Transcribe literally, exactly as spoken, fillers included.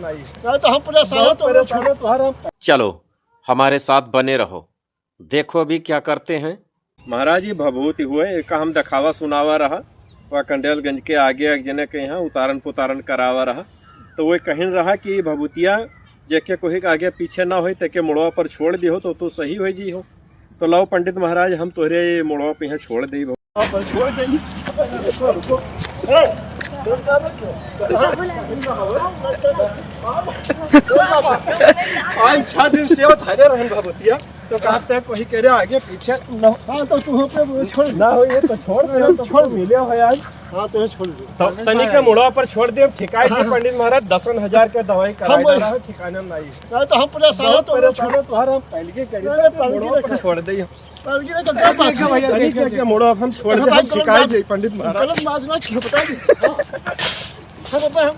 नहीं तो हम पूरा सारा तो परेशान है तुम्हारा। चलो, हमारे साथ बने रहो, देखो अभी क्या करते हैं। महाराज, ये भभूति हुए, एका हम देखावा सुनावा रहा, वह कंडेलगंज के आगे एक जने के यहाँ उतारन पुतारन करावा रहा, तो वो कहिन रहा कि ये भभूतिया जेके कोही के आगे पीछे ना होई, तेके मुड़वा पर छोड़ दिहो, तो तू सही होई जी हो। तो लाओ पंडित महाराज, हम तोहरे ये मुड़वा पे यहाँ छोड़ देई। पर छोड़ देई। रुको, रुको। ए, आज छह दिन से वो धरे रहन भभूतिया। तो कहते हैं कोही के रे आगे पीछे न हो। हाँ, तो तू पे वो छोड़। ना हो, ये तो छोड़ दे, तो छोड़ मिले हो यार। हाँ, तो छोड़ दे। तो तनी के मुड़वा पर छोड़ दे, हम ठिकाए जी हाँ। पंडित महाराज, दसन हजार के दवाई कराए हम रहा है, ठिकाना नहीं। ना तो हम पूरा सारा बहुत तो परेशान है, तुम्हारा हम पहले के करी नहीं, थे, पहले मुड़वा के पर रखा। छोड़ दे। पहले के तो क्या बात है? भैया, तनी के मुड़वा हम छोड़ दे, हम ठिकाए जी पंडित महाराज। गलत बात ना, बता दी। हाँ, बाबा, हम